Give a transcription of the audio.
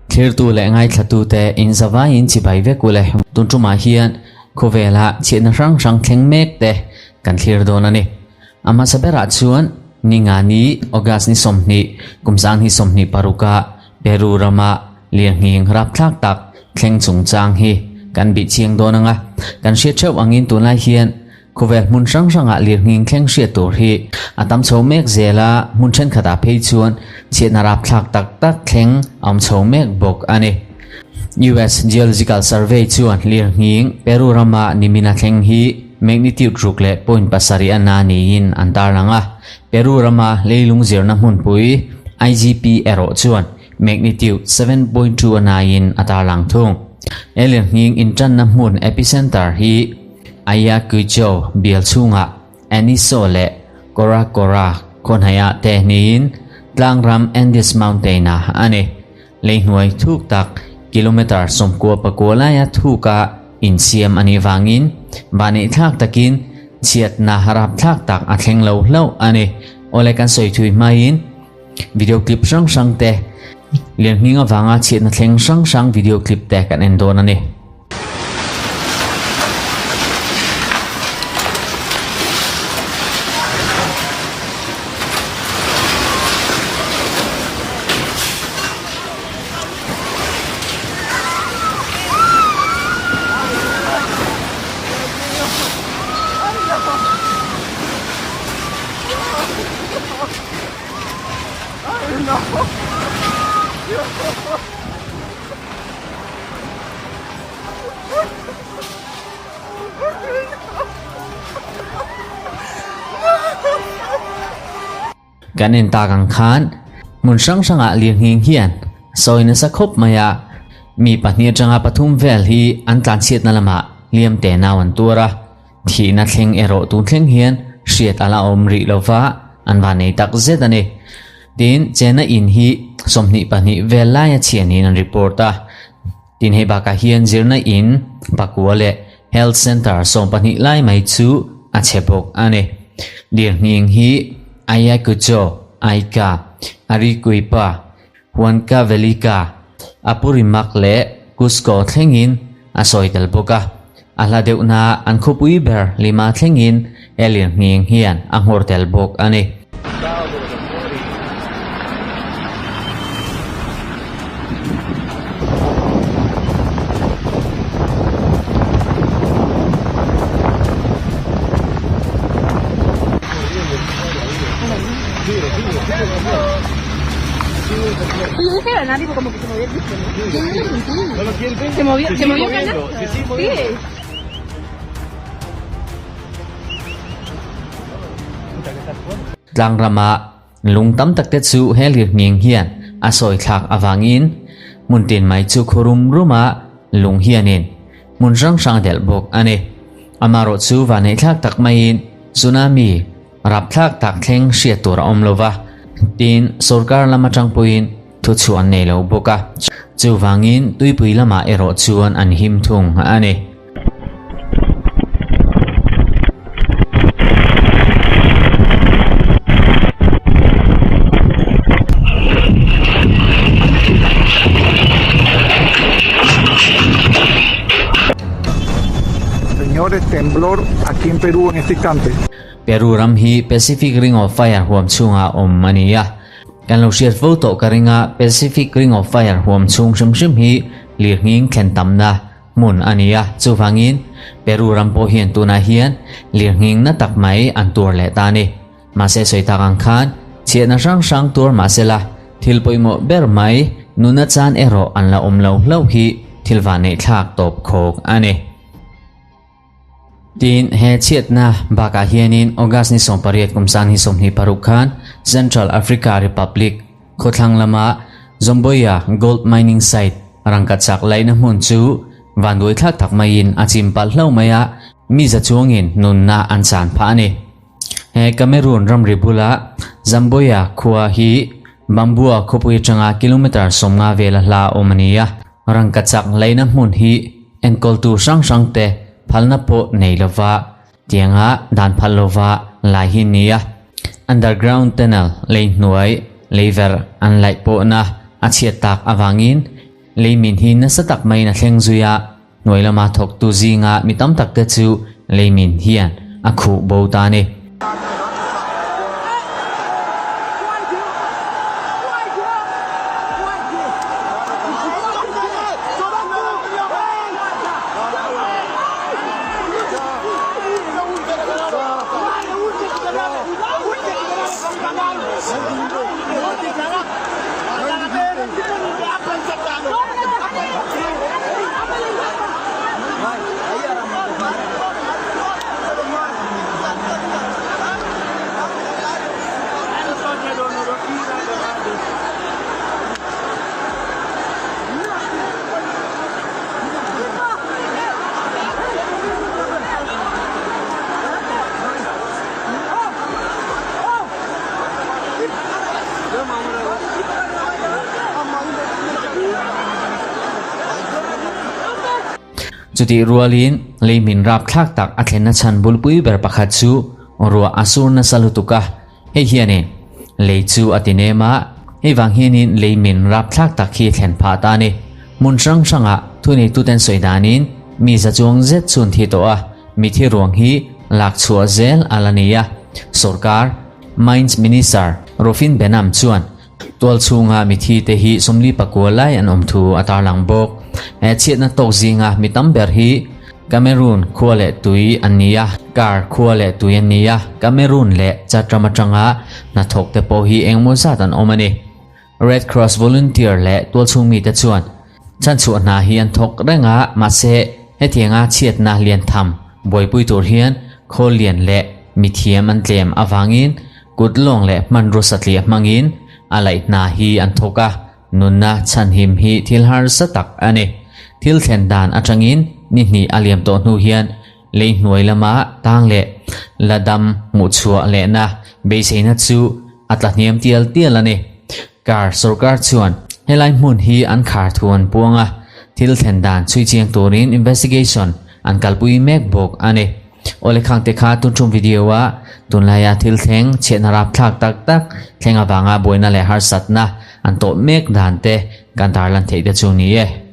Thlirtu leh ngaithlatute in zavaiin chibai vek ule. Tun tumah hian khawvela chhiatna hrang hrang thleng mek te kan thlir dawn a ni. A hmasa berah chuan Ningani, August ni 20, kum 2026 a Peru rama lirnghing rapthlak tak thleng chungchang hi kan bih chiang dawn ang a. Kan hriat theuh angin tunlai hian Khawvel hmun hrang hrangah lirnghing thleng hriat tur hi a tam chho mek zel a, hmun thenkhatah phei chuan chhiatna rapthlak tak tak thleng a awm chho mek bawk a ni. US Geological Survey chuan lirnghing Peru rama nimina thleng hi magnitude ruk leh point pasarih a na niin an tarlang a, Peru rama leilung zirna hmunpui IGP erawh chuan magnitude 7.2 a naiin a tarlang thung. He lirnghing intanna hmun epicenter hi Ayacucho bial chhungah Aniso leh Coracora khawnhaiah te niin tlangram Andes Mountain-a a ni. Leihnuai thuk tak kilometre 94 laia thuka insiam a nih vangin vaneihthlak takin chhiatna rapthlak tak a thleng lo hlauh a ni. Awle kan sawi thui hmain video clip hrang hrang te lirnghing avanga chhiatna thleng hrang hrang video clip te kan en dawn a ni. Kan en tak ang khan hmun hrang hrangah lirnghing hian sawi nasa khawp mai a, mi pahnih atanga pathum vel hi an tlanchhiatna lamah hliam te nau an tuar a, thihna thleng erawh tun thleng hian hriat a la awm rih lova an van nei tak zet a ni. Tin, chena in hi 22 vel laia chhianin an report a. Tin hei bakah hian zirna in pakua leh Health Centre 12 lai mai chu a chhe bawk a ni. Lirnghing hi Ayacucho, Ica, Arequipa, Huancavelica, Apurimac leh Cusco thlengin a sawi tel bawk a. A hla deuhna an khawpui ber Lima thlengin he lirnghing hian a nghawr tel bawk a ni. Tlangrama lung tam tak te chu he lirnghing hian a sawi thlak avangin hmun tin mai chu khaw rum ruma lung hianin hmun hrang hrang a delh bawk a ni. Amaherawh chu vaneihthlak tak maiin tsunami rapthlak tak thleng hriat tur a awm lo va, tin sorkar lam atang pawhin thu chhuah an nei lo bawk a, chuvangin tuipui lamah erawh chuan an him thung a ni. Señores, temblor aquí en Perú en este instante. Peru ram hi Pacific Ring of Fire huam chhungah awm a ni a. Kan lo hriat fo tawh ka ring a, Pacific Ring of Fire huam chhung hrim hrim hi lirnghing thlen tamna hmun a ni a. Chuvangin, Peru ram pawh hian tunah hian lirnghing na tak mai an tuar leh ta a ni. Mahse sawi tak ang khan, chhiatna hrang hrang tuar mahsela, thil pawimawh ber mai nuna chan erawh an la awm lo hlauh hi thil vanneihthlak tawp khawk a ni. Tin, he chhiatna bakah hianin August ni 18 kum 2026 khan Central Africa Republic khawthlang lama Zomboia Gold Mining Site rangkachak laihna hmun chu vanduaithlak tak maiin a chim palh hlo mai a, mi za chuangin nunna an chan phah a ni. He Cameroon ramri bula Zamboia khua hi Bambua khawpui atanga kilometre 50 vela hla awm a ni a, rangkachak laihna hmun hi Enkawltu hrang hrang te phalna pawh nei lova tianga dan phal lova lai hi nia. Underground tunnel lei hnuai Leiverh an laih pawhna a chhiat tak avangin leimin hi nasa tak maiin a thleng zui a, hnuai lama thawktu zinga mi tam tak te chu leimin hian a khuh bo ta a ni. Chutih rualin leimin rapthlak tak a thlenna chhan bulpui ber pakhat chu ruah a sur nasa lutuk a, hei hianin lei chu a ti nem a, hei vang hianin leimin rapthlak tak hi thlen phah ta a ni. Hmun hrang hrangah thuneituten sawi danin mi za chuang zet chhun thi tawh a, mithi ruang hi lak chhuah zel a la ni a, sorkar Mines Minister Rufin Benam chuan Tual chhunga mithi te hi 44 lai an awm thu a tarlang bawk. He chhiatna tawk zinga mi tam ber hi Cameroon khua leh tui an ni a, Car khua leh tui an ni a, Cameroon leh Chad ram atanga hnathawk te pawh hi engmaw zat an awm a ni. Red Cross volunteer leh tualchhung mite chuan Chhanchhuah hna hi an thawk reng a, mahse hetianga chhiatna lian tham buaipui tur hian khawl lian leh mithiam an tlem avangin kut lawng leh hmanrua satliah hmangin a laih hna hi an thawk a, nunna chhanhim hi thil harsa tak a ni. Thil thlen dan atangin ni hnih a liam tawh hnu hian lei hnuai lama tang leh la dam hmuhchhuah lehna beiseina chu a tla hniam tial tial a ni. Car sorkar chuan helai hmun hi an khar thu an puang a, thil thlen dan chhui chiang turin investigation an kalpui mek bawk a ni. Awle khangte kha tun tum video a tunlaia thil thleng chhiatna rapthlak tak tak thleng avanga buaina leh harsatna an tawh mek dan te kan tarlan theih te chu ni e.